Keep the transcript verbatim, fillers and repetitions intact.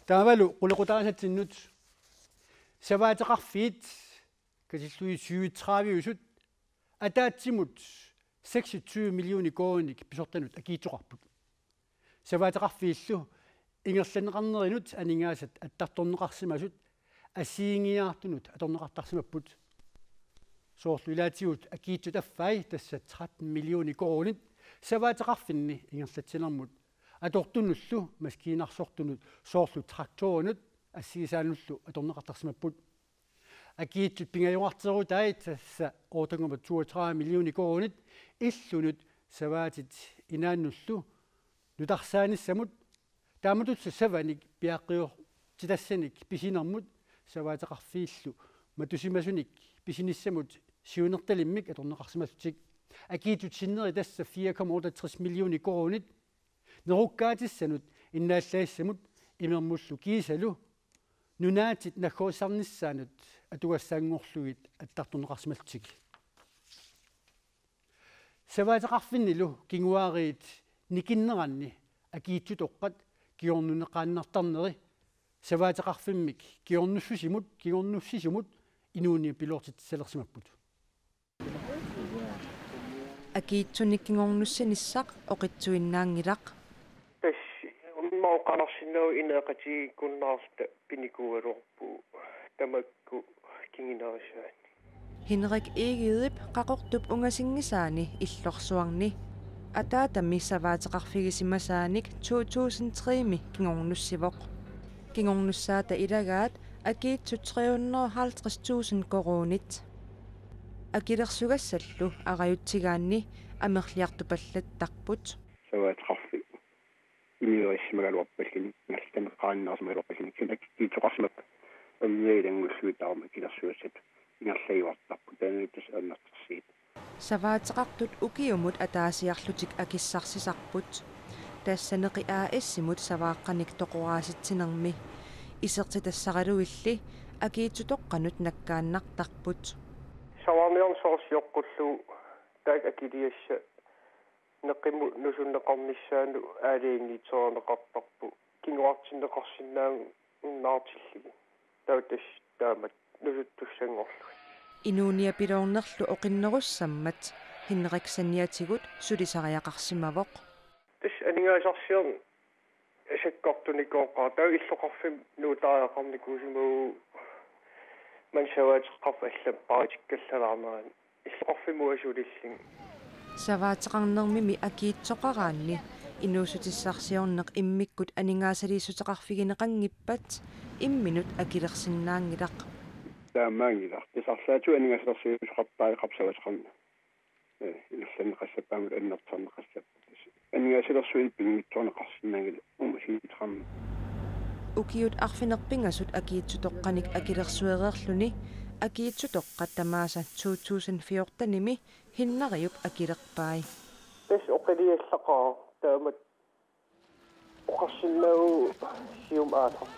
Taavalu qulequtaasatsinnut savaateqarfiit katillugit syvogtredive-usut ataatsimut seksogtyve millioner koruuninik pisortanut akiitsoqarput. Savaateqarfiillu ingerlanneqarnerinut aningaasat attartorneqarsimasut assigiinngiiaartunut atorneqartarsimapput. Soorlu ilaatigut akiitsut affai, tassa tretten millioner koruunit, savaateqarfinni ingerlatsinermut atortunullu maskiinarsortunut soorlu traktorinut assigisaanullu atorneqartarsimapput. Akiitsut pingajuarterutai, tassa otte komma toogtredive millioner koruunit, illunut savaatit inaannullu nutarsaanissamut, taamatullu savanik piaqqiortitassanik pisinermut, savaateqarfiillu matusimasunik pisinissamut siunertalimmik atorneqarsimallutik. Akiitsut sinneri tassa fire komma otteogtres millioner koruunit, nerukkaatissanut innaallagissamut imermullu kiisalu nunaatit nagguussisarnissaannut atugassanngorlugit attartorneqarsimallutik. Savaateqarfinnilu kinguaariit nikinneranni akiitsutoqqat kingornunneqaannartarneri savaateqarfimmik kingornussusimut, kingornussisumut inuuniapiloortitsilersimapput. Akiitsunik kingornussinissaq oqitsuinnaanngilaq. Tassa immaqa oqarsinnaavoq ineeqatigiikkunnaarluta pinikuugaluarpugut tamakku kingunerissaanni. Henrik Egedep Qaqortup ungasinngisaani Illorsuarni ataatami savaateqarfigisimasaanik to tusind tre-mi kingornussivoq. Kingornussaata ilagaat akiitsut tre hundrede og halvtreds tusind koruunit. Akilersugassallu arajutsigaanni amerliartupallattarput. Savaateqarfik inuuissimagaluarpalluni, nalliuttoqaannarsimagaluarpalluni, kisianni akiitsoqarsimapput, alliaat ilanngullugit taama akilersugassat ingerlajuartarput, taanna tassa annertusiarput. Savaateqartut ukiumut ataasiarlutik akissarsisarput. Tassa Neqi A/S-imut savaaqqanik toqoraasitsinermi. Isertitassaraluilli akiitsutoqqanut nakkaannartarput. Savaarniarneq soorlu sioqqullugu taakku akiligassat neqimut nusunneqarnissaannut aalajangiiserineqartarput. Kinguartinneqarsinnaanngillat unnaartillugit. Taava tassa taamatut nusuttussanngorlugit. Inuuniapiloornerlu oqinnerussammat Henrik saniatigut sulisariaqarsimavoq. Tassa aningaasarsiorneq sakkortunikooqaaq, taava illoqarfimmut nuutariaqarnikuusimavugut, maani savaateqarfik allamik paaritikkallalaarnerani. Illoqarfimmut sulilluni. Savaateqarnermimi akiitsoqaraanni inuussutissarsiorneq immikkut aningaasaliissuteqarfigineqanngippat imminut akilersinnaanngilaq. Taamaanngilaq. Tassa arlaatigut aningaasaliissuteqartariaqarpoq savaateqarneq. Ee, ingerlanneqassapput aamma annertuneqassapput. Aningaasaliissutit pinngitsoorneqarsinnaanngillat uuma siuteqarneq. Ukiut arfineq-pingasut akiitsutoqqanik akilersuereerluni akiitsutoqqat tamaasa to tusind fjorten-imi Hinnariup akilerpai. Tassa oqiliallaqaaq taamatut oqarsinnaavoq siumut aallartippoq.